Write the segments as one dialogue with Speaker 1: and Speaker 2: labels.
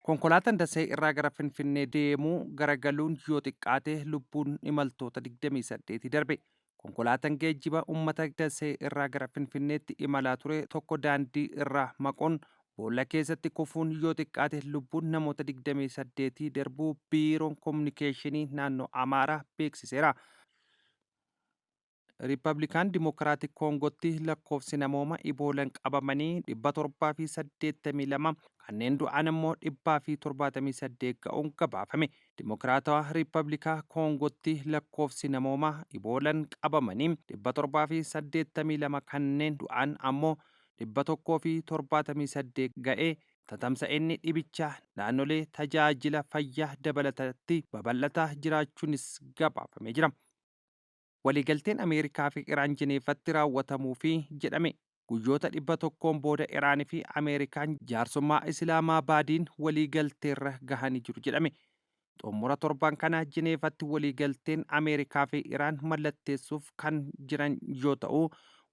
Speaker 1: Konkolaataan Dasee irraa gara Finfinnee deemu garagaluun yoo xiqqaate lubbuun imaltoota 28 darbe. Konkolaataan geejjiba uummata Dasee irraa gara Finfinneetti imalaa ture tokko daandii irraa maquun boolla keessatti kufuun yoo xiqqaate lubbuun namoota 28 darbuu Biiroon Kominikeeshinii Naannoo Amaaraa beeksiseera. Riippablikaan Dimookiraatik Koongootti lakkoofsi namooma Iboolan qabamanii 782 kanneen du'an immoo 178 ga'uun gabaafame. Dimookiraatawaa Riippablikaa Koongootti lakkoofsi namooma Iboolan qabamanii 782 kanneen du'an ammoo 178 ga'ee tatamsa'inni dhibichaa naannolee tajaajila fayyaa dabalatatti babal'ataa jiraachuunis gabaafamee jira. Waliigalteen Ameerikaa fi Iraan Jeneevatti raawwatamuufi jedhame. Guyyoota 100n booda Iraan fi Ameerikaan jaarsummaa Isilaamaabaadiin waliigalteerra gahanii jiru jedhame. Xumura torban kanaa Jeneevatti waliigalteen Ameerikaa fi Iraan mallatteessuuf kan jiran yoo ta'u,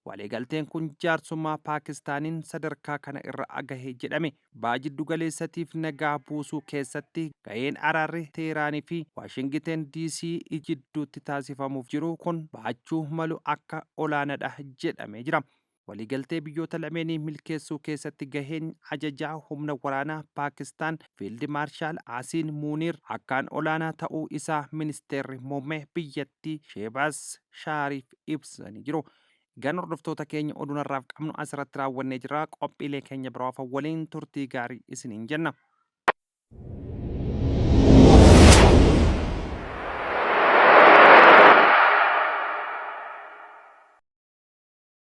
Speaker 1: waliigalteen kun jaarsummaa Paakistaaniin sadarkaa kana irra gahe jedhame. Baha Jiddugaleessatiif nagaa buusuu keessatti gaheen araarri Teeraanii fi Waashingiten DC jidduutti taasifamuuf jiru kun bahachuu malu akka olaanadha jedhamee jira. Waliigaltee biyyoota lameenii milkeessuu keessatti gaheen ajajaa humna waraanaa Paakistaan Fiild Maarshaal Asiin Muuniir akkaan olaanaa ta'uu isaa Ministeerri Muummee biyyattii Sheebaaz Shaariif ibsanii jiru. Egaan hordoftoota keenya oduun har'aaf qabnu asirratti raawwannee jirra. Qophiilee keenya biroo hafan waliin turtii gaarii isiniin jenna.